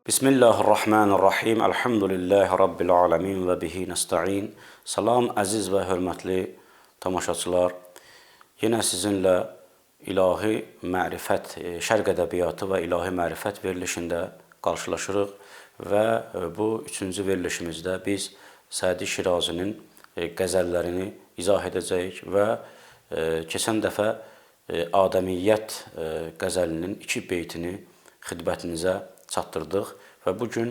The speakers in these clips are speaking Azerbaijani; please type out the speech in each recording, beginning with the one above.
Bismillahirrahmanirrahim. Elhamdülillahi Rabbil alamin və bihi nəsta'in. Salam əziz və hörmətli tamaşaçılar. Yenə sizinlə ilahi mərifət, şərq ədəbiyyatı və ilahi mərifət verilişində qarşılaşırıq və bu üçüncü verilişimizdə biz Sədi Şirazinin qəzəllərini izah edəcəyik və keçən dəfə Adəmiyyət qəzəlinin iki beytini xidmətinizə çatdırdıq və bu gün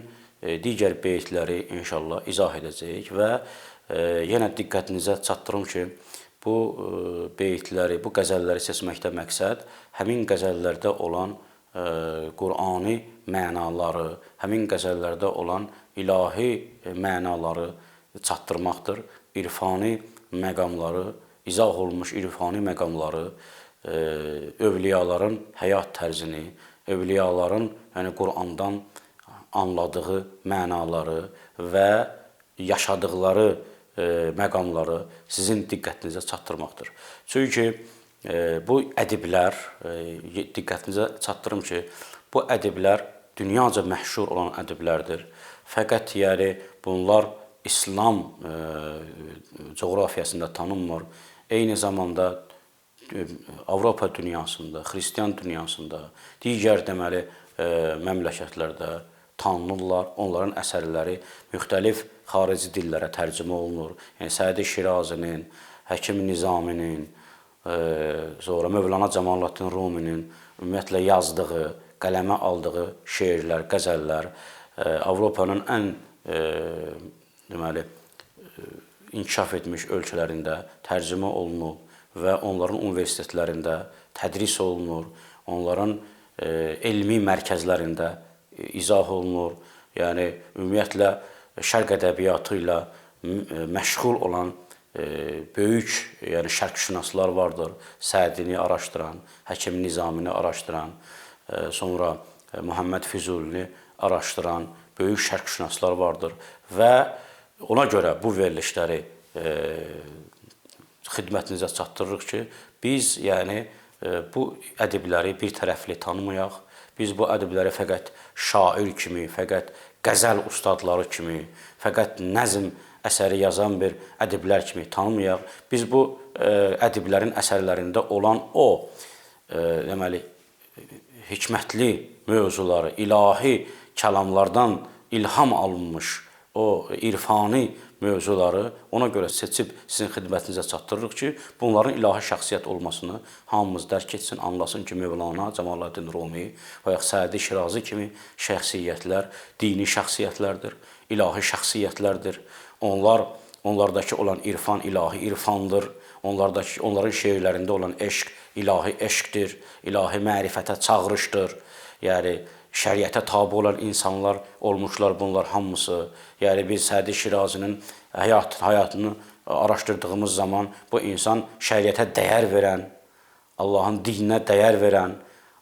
digər beytləri inşallah izah edəcəyik və yenə diqqətinizə çatdırım ki, bu beytləri, bu qəzəlləri seçməkdə məqsəd həmin qəzəllərdə olan Qurani mənaları, həmin qəzəllərdə olan ilahi mənaları çatdırmaqdır. İrfani məqamları, izah olunmuş irfani məqamları, övliyaların həyat tərzini, övliyaların, yəni Qur'andan anladığı mənaları və yaşadıqları məqamları sizin diqqətinizə çatdırmaqdır. Çünki bu ədiblər, diqqətinizə çatdırım ki, bu ədiblər dünyaca məşhur olan ədiblərdir. Fəqət yəni bunlar İslam coğrafiyasında tanınmır. Eyni zamanda Avropa dünyasında, xristian dünyasında, digər deməli məmləkətlərdə tanınırlar. Onların əsərləri müxtəlif xarici dillərə tərcümə olunur. Yəni Sədi Şirazinin, Həkim Nizaminin, sonra Mövlana Cəmaləddin Ruminin ümumiyyətlə yazdığı, qələmə aldığı şeirlər, qəzəllər Avropanın ən deməli inkişaf etmiş ölkələrində tərcümə olunub və onların universitetlərində tədris olunur, onların elmi mərkəzlərində izah olunur. Yəni ümumiyyətlə şərq ədəbiyyatı ilə məşğul olan böyük, yəni şərqşünaslar vardır. Sədini araşdıran, Həkim Nizamini araşdıran, sonra Muhammed Füzulini araşdıran böyük şərqşünaslar vardır və ona görə bu verilişləri xidmətinizə çatdırırıq ki, biz yəni bu ədibləri bir tərəfli tanımayaq. Biz bu ədibləri fəqət şair kimi, fəqət qəzəl ustadları kimi, fəqət nəzm əsəri yazan bir ədiblər kimi tanımayaq. Biz bu ədiblərin əsərlərində olan o deməli hikmətli mövzuları, ilahi kəlamlardan ilham alınmış o irfani mövzuları ona görə seçib sizin xidmətinizə çatdırırıq ki, bunların ilahi şəxsiyyət olmasını hamımız dərk etsin, anlasın ki, Mövlana Cəmaləddin Rumi və yaxud Sədi Şirazi kimi şəxsiyyətlər dini şəxsiyyətlərdir, ilahi şəxsiyyətlərdir. Onlardakı olan irfan ilahi irfandır. Onların şeirlərində olan eşq ilahi eşqdir, ilahi mərifətə çağırışdır. Yəni şəriətə tabi olan insanlar olmuşlar bunlar hamısı. Yəni biz Sədi Şirazinin həyatını araşdırdığımız zaman bu insan şəriətə dəyər verən, Allahın dininə dəyər verən,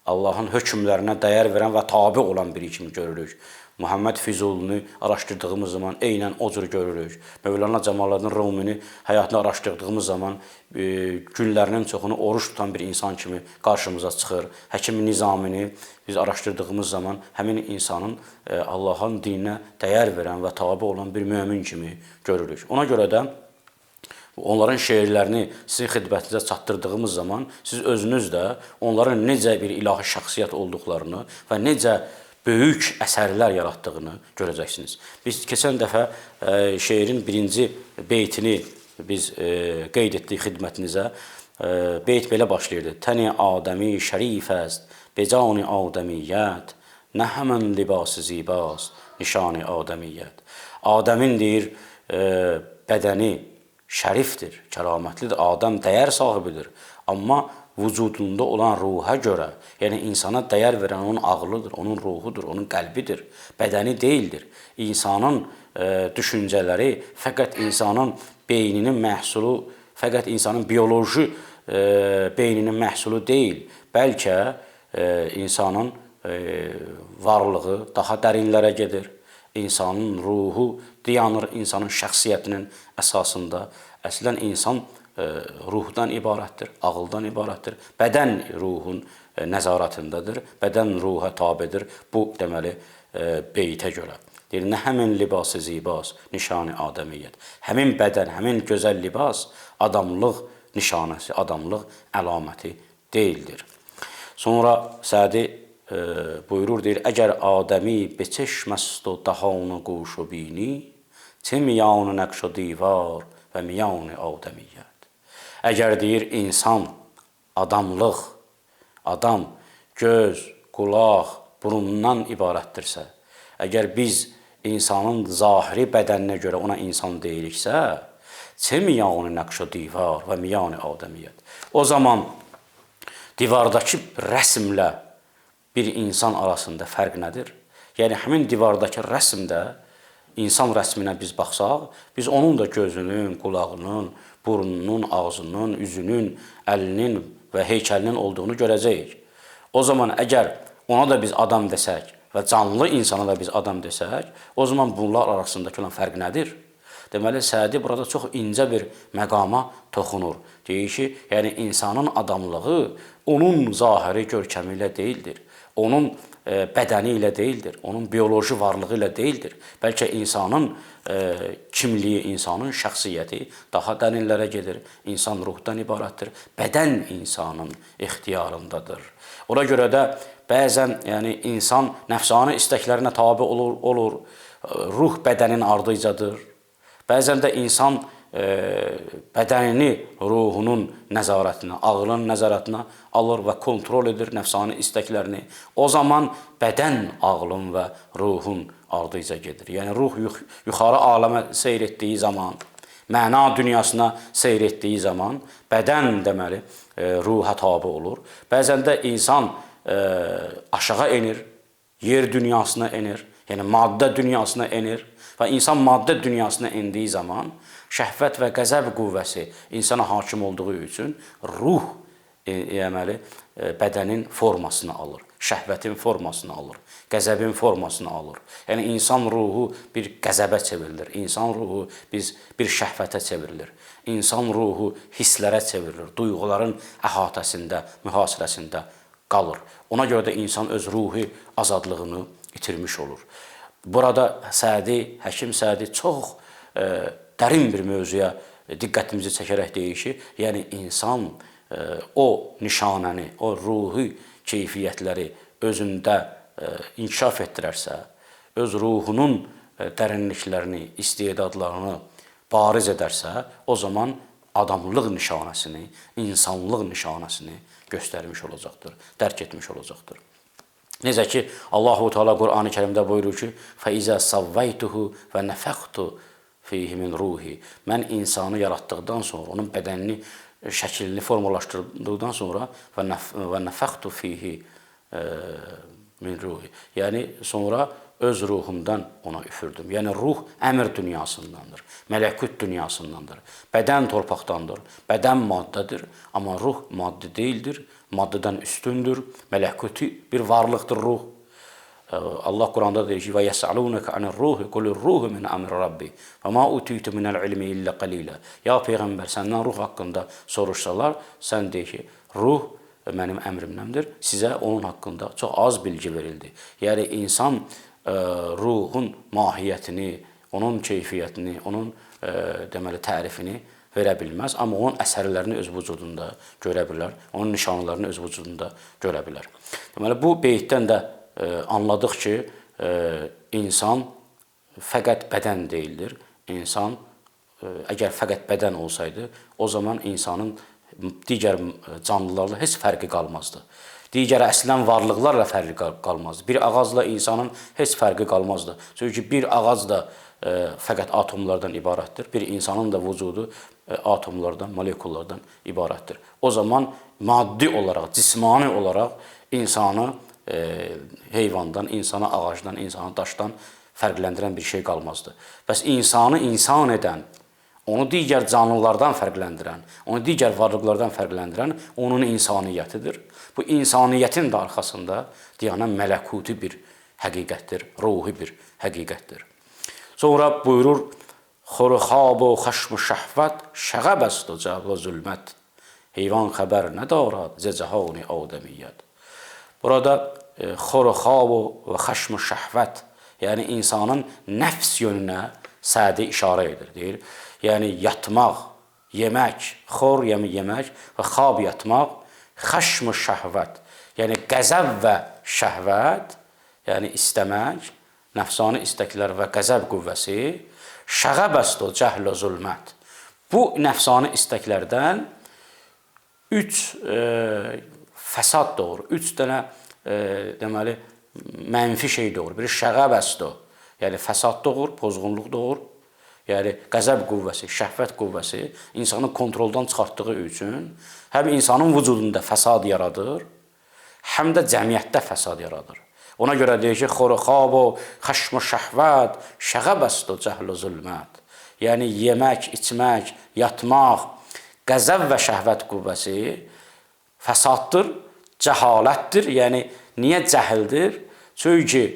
Allahın hökmlərinə dəyər verən və tabi olan biri kimi görürük. Muhammed Füzulini araşdırdığımız zaman eynən o cür görürük. Mövlana Cəmaləddin Rumini həyatını araşdırdığımız zaman günlərinin çoxunu oruç tutan bir insan kimi qarşımıza çıxır. Həkim Nizamini biz araşdırdığımız zaman həmin insanın Allahın dininə dəyər verən və tabi olan bir mömin kimi görürük. Ona görə də onların şeirlərini sizin xidmətinizə çatdırdığımız zaman siz özünüz də onların necə bir ilahi şəxsiyyət olduqlarını və necə böyük əsərlər yaratdığını görəcəksiniz. Biz keçən dəfə şeirin birinci beytini biz qeyd etdik xidmətinizə. Beyt belə başlayırdı. Təni Adəmi şərif əst, becani Adəmiyyət, nə həmən libası zibast, nişani Adəmiyyət. Adəmin deyir, bədəni şərifdir, kəramətlidir, Adəm dəyər sahibidir. Amma vücudunda olan ruha görə, yəni insana dəyər verən onun ağlıdır, onun ruhudur, onun qəlbidir, bədəni deyildir. İnsanın düşüncələri fəqət insanın beyninin məhsulu, fəqət insanın bioloji beyninin məhsulu deyil, bəlkə insanın varlığı daha dərinlərə gedir. İnsanın ruhu dayanır insanın şəxsiyyətinin əsasında. Əslən insan ruhdan ibarətdir, ağıldan ibarətdir. Bədən ruhun nəzarətindədir, bədən ruha tabedir. Bu deməli beytə görə. Deyir, nə həmin libası zibas, nişani adəmiyyət. Həmin bədən, həmin gözəl libas adamlıq nişanəsi, adamlıq əlaməti deyildir. Sonra Sədi buyurur, deyir, əgər adəmi beçeşməst o dahanı quşu bini, çe miyanı nəqş-ı divar və miyanı adəmiyyət. Əgər deyir, insan, adamlıq, adam göz, qulaq, burundan ibarətdirsə, əgər biz insanın zahiri bədəninə görə ona insan deyiriksə, çe miyanı nəqş-ı divar və miyanı adəmiyyət. O zaman divardakı rəsmlə bir insan arasında fərq nədir? Yəni, həmin divardakı rəsmdə insan rəsminə biz baxsaq, biz onun da gözünün, qulağının, burnunun, ağzının, üzünün, əlinin və heykəlinin olduğunu görəcəyik. O zaman əgər ona da biz adam desək və canlı insana da biz adam desək, o zaman bunlar arasındakı olan fərq nədir? Deməli, Sədi burada çox incə bir məqama toxunur. Deyir ki, yəni insanın adamlığı onun zahiri görkəmi ilə deyildir. Onun bədəni ilə deyildir, onun bioloji varlığı ilə deyildir. Bəlkə insanın kimliyi, insanın şəxsiyyəti daha dərinlərə gedir. İnsan ruhdan ibarətdir. Bədən insanın ixtiyarındadır. Ona görə də bəzən yəni, insan nəfsani istəklərinə tabi olur, ruh bədənin ardıcadır. Bəzən də insan bədənini ruhunun nəzarətinə, ağlının nəzarətinə alır və kontrol edir nəfsani istəklərini. O zaman bədən ağlın və ruhun ardıca gedir. Yəni ruh yuxarı aləmə seyr etdiyi zaman, məna dünyasına seyr etdiyi zaman bədən deməli ruha tabi olur. Bəzən də insan aşağı enir, yer dünyasına enir, yəni maddə dünyasına enir və insan maddə dünyasına endiyi zaman şəhvət və qəzəb qüvvəsi insana hakim olduğu üçün ruh deməli bədənin formasını alır, şəhvətin formasını alır, qəzəbin formasını alır. Yəni insan ruhu bir qəzəbə çevrilir, insan ruhu bir şəhvətə çevrilir, insan ruhu hisslərə çevrilir, duyğuların əhatəsində, mühasirəsində qalır. Ona görə də insan öz ruhi azadlığını itirmiş olur. Burada Sədi, Həkim Sədi çox dərin bir mövzuya diqqətimizi çəkərək deyir ki, yəni insan o nişanəni, o ruhi keyfiyyətləri özündə inkişaf etdirərsə, öz ruhunun dərinliklərini, istedadlarını bariz edərsə, o zaman adamlıq nişanəsini, insanlıq nişanəsini göstərmiş olacaqdır, dərk etmiş olacaqdır. Necə ki, Allahu Teala Qur'an-ı Kərimdə buyurur ki, "Fəizə savvaytuhu və nəfəxtu fihi min ruhi." Mən insanı yaratdıqdan sonra, onun bədənini, şəklini formalaşdırdıqdan sonra və nəfəxtu fihi min ruhi. Yəni sonra öz ruhumdan ona üfürdüm. Yəni ruh əmr dünyasındandır, mələkut dünyasındandır. Bədən torpaqdandır, bədən maddədir, amma ruh maddi deyildir, maddədən üstündür, mələkuti bir varlıqdır ruh. Allah Quranda deyir ki: "Və yes'alunaka anir ruhi qulir ruhu min amri rabbi və ma utitu minel ilmi illa qalila." Ya peyğəmbər, səndən ruh haqqında soruşsalar, sən de ki, ruh mənim əmrimdəndir. Sizə onun haqqında çox az bilgi verildi. Yəni insan ruhun mahiyyətini, onun keyfiyyətini, onun deməli tərifini verə bilməz, amma onun əsərlərini öz vücudunda görə bilər, onun nişanələrini öz vücudunda görə bilər. Deməli bu beytdən də anladıq ki, insan fəqət bədən deyildir. İnsan əgər fəqət bədən olsaydı, o zaman insanın digər canlılarla heç fərqi qalmazdı. Digər əslən varlıqlarla fərqi qalmazdı. Bir ağacla insanın heç fərqi qalmazdı. Çünki bir ağac da fəqət atomlardan ibarətdir. Bir insanın da vücudu atomlardan, molekullardan ibarətdir. O zaman maddi olaraq, cismani olaraq insanı heyvandan, insanı ağacdan, insanı daşdan fərqləndirən bir şey qalmazdı. Bəs insanı insan edən, onu digər canlılardan fərqləndirən, onu digər varlıqlardan fərqləndirən onun insaniyyətidir. Bu insaniyyətin də arxasında dayanan mələkuti bir həqiqətdir, ruhi bir həqiqətdir. Sonra buyurur: "Xorxab və xəşm şəhvət şəğəb əst cəhl zülmət. Heyvan xəbər nə darad zə cəhani adəmiyyət." Burada xor-u xab və xəşm-ü şəhvət, yəni insanın nəfs yönünə Sədi işarə edir. Deyir, yəni yatmaq, yemək, xor yəni yemək və xab yatmaq, xəşm-ü şəhvət, yəni qəzəb və şəhvət, yəni istəmək, nəfsani istəklər və qəzəb qüvvəsi, şəğəb əst o cəhl və zülmət. Bu nəfsani istəklərdən üç fəsad doğur, üç dənə deməli mənfi şey doğur. Biri şəğəb əst o, yəni fəsad doğur, pozğunluq doğur. Yəni qəzəb qüvvəsi, şəhvət qüvvəsi insanı kontroldan çıxartdığı üçün həm insanın vücudunda fəsad yaradır, həm də cəmiyyətdə fəsad yaradır. Ona görə deyir ki, xor-u xab o, xəşm-ü şəhvət, şəğəb əst o cəhl-ü zülmət. Yəni yemək, içmək, yatmaq, qəzəb və şəhvət qüvvəsi fəsaddır, cəhalətdir. Yəni niyə cəhildir? Çünki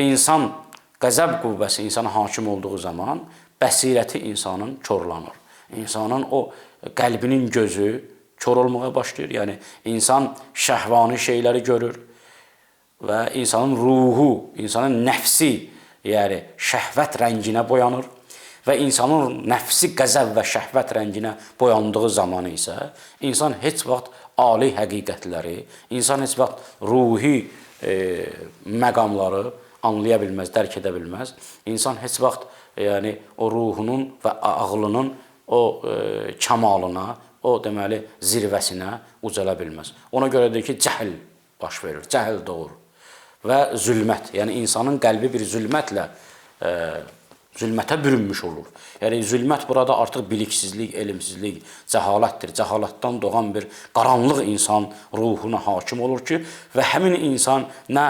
insan qəzəb qüvvəsi insana hakim olduğu zaman bəsirəti insanın korlanır. İnsanın o qəlbinin gözü kor olmağa başlayır. Yəni insan şəhvani şeyləri görür və insanın ruhu, insanın nəfsi, yəni şəhvət rənginə boyanır və insanın nəfsi qəzəb və şəhvət rənginə boyandığı zaman isə insan heç vaxt ali həqiqətləri, insan heç vaxt ruhi məqamları anlaya bilməz, dərk edə bilməz. İnsan heç vaxt yəni o ruhunun və ağlının o kəmalına, o deməli zirvəsinə ucala bilməz. Ona görə deyir ki, cəhl baş verir, cəhl doğur və zülmət, yəni insanın qəlbi bir zülmətlə zülmətə bürünmüş olur. Yəni zülmət burada artıq biliksizlik, elmsizlik, cəhalətdir. Cəhalətdən doğan bir qaranlıq insan ruhuna hakim olur ki, və həmin insan nə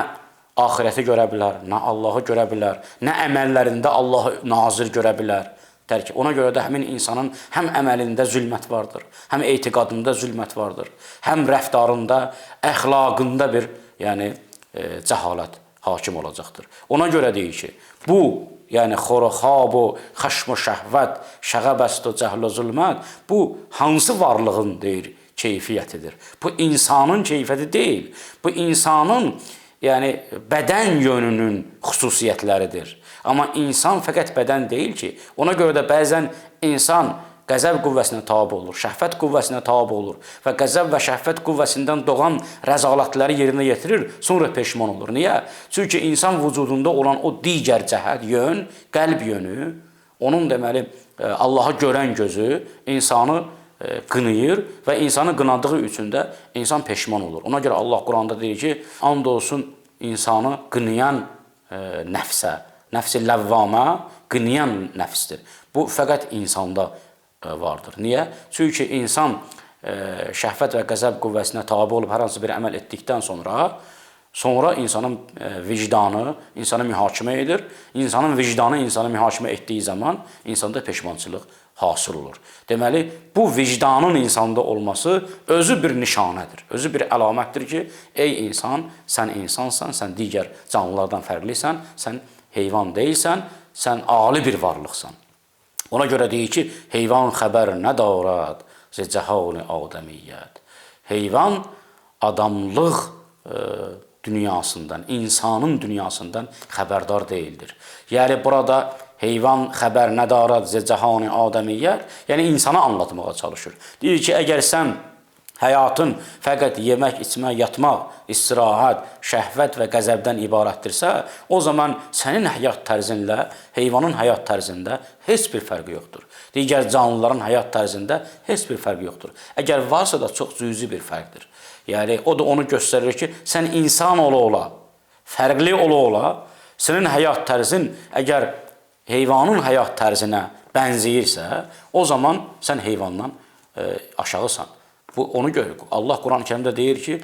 axirəti görə bilər, nə Allahı görə bilər, nə əməllərində Allahı nazir görə bilər. Tərk. Ona görə də həmin insanın həm əməlində zülmət vardır, həm etiqadında zülmət vardır, həm rəftarında, əxlaqında bir yəni cəhalət hakim olacaqdır. Ona görə deyir ki, bu yəni xor-u xab o, xəşm-ü şəhvət, şəğəb əst o cəhl-ü zülmət, bu hansı varlığın deyir keyfiyyətidir? Bu insanın keyfiyyəti deyil. Bu insanın yəni bədən yönünün xüsusiyyətləridir. Amma insan fəqət bədən deyil ki, ona görə də bəzən insan qəzəb qüvvəsinə tabi olur, şəhvət qüvvəsinə tabi olur və qəzəb və şəhvət qüvvəsindən doğan rəzalətləri yerinə yetirir, sonra peşman olur. Niyə? Çünki insan vücudunda olan o digər cəhət, yön, qəlb yönü, onun deməli Allahı görən gözü insanı qınayır və insanı qınadığı üçün də insan peşman olur. Ona görə Allah Quranda deyir ki, and olsun insanı qınayan nəfsə, nəfs-i ləvvamə qınayan nəfsdir. Bu fəqət insanda vardır. Niyə? Çünki insan şəhvət və qəzəb qüvvəsinə tabi olub hər hansı bir əməl etdikdən sonra insanın vicdanı insanı mühakimə edir. İnsanın vicdanı insanı mühakimə etdiyi zaman insanda peşmançılıq hasıl olur. Deməli, bu vicdanın insanda olması özü bir nişanədir, özü bir əlamətdir ki, ey insan, sən insansan, sən digər canlılardan fərqlisən, sən heyvan deyilsən, sən ali bir varlıqsan. Ona görə deyir ki, heyvan xəbər nə darad ze cəhani adəmiyyət. Heyvan adamlıq dünyasından, insanın dünyasından xəbərdar deyildir. Yəni burada heyvan xəbər nə darad ze cəhani adəmiyyət, yəni insana anlatmağa çalışır. Deyir ki, əgər sən həyatın fəqət yemək, içmək, yatmaq, istirahət, şəhvət və qəzəbdən ibarətdirsə, o zaman sənin həyat tərzinlə heyvanın həyat tərzində heç bir fərqi yoxdur. Digər canlıların həyat tərzində heç bir fərqi yoxdur. Əgər varsa da çox cüzi bir fərqdir. Yəni o da onu göstərir ki, sən insan ola-ola, fərqli ola-ola, sənin həyat tərzin əgər heyvanın həyat tərzinə bənzəyirsə, o zaman sən heyvandan aşağısan. Bu onu görür. Allah Quran-ı Kərimdə deyir ki,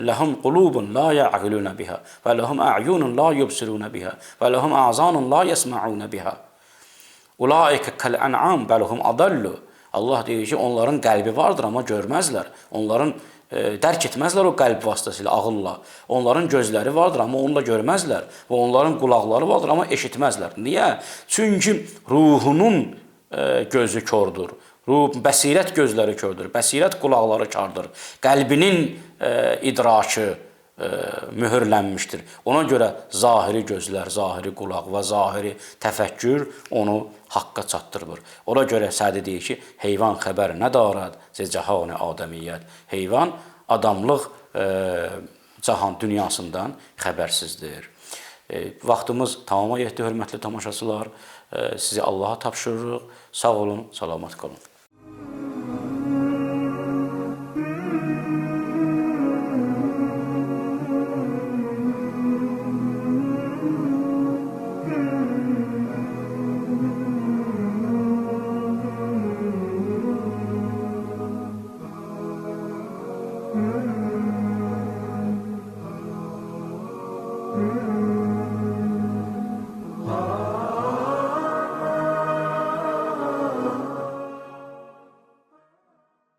ləhum qulubun la ya'qiluna biha və ləhum a'yunun la yubsiruna biha və ləhum azanun la yesma'una biha. Ulaika kal-an'am bel hum adallu. Allah deyir ki, onların qəlbi vardır amma görməzlər. Onların dərk etməzlər o qəlb vasitəsilə, ağılla. Onların gözləri vardır amma onunla görməzlər və onların qulaqları vardır amma eşitməzlər. Niyə? Çünki ruhunun gözü kordur. Ruh, bəsirət gözləri kördür, bəsirət qulaqları kardır. Qəlbinin idrakı möhürlənmişdir. Ona görə zahiri gözlər, zahiri qulaq və zahiri təfəkkür onu haqqa çatdırmır. Ona görə Sədi deyir ki, heyvan xəbər nə darad ze cahan adəmiyyət. Heyvan adamlıq cahan dünyasından xəbərsizdir. Vaxtımız tamama yetdi, hörmətli tamaşaçılar. Sizi Allaha tapşırırıq. Sağ olun, salamat qalın.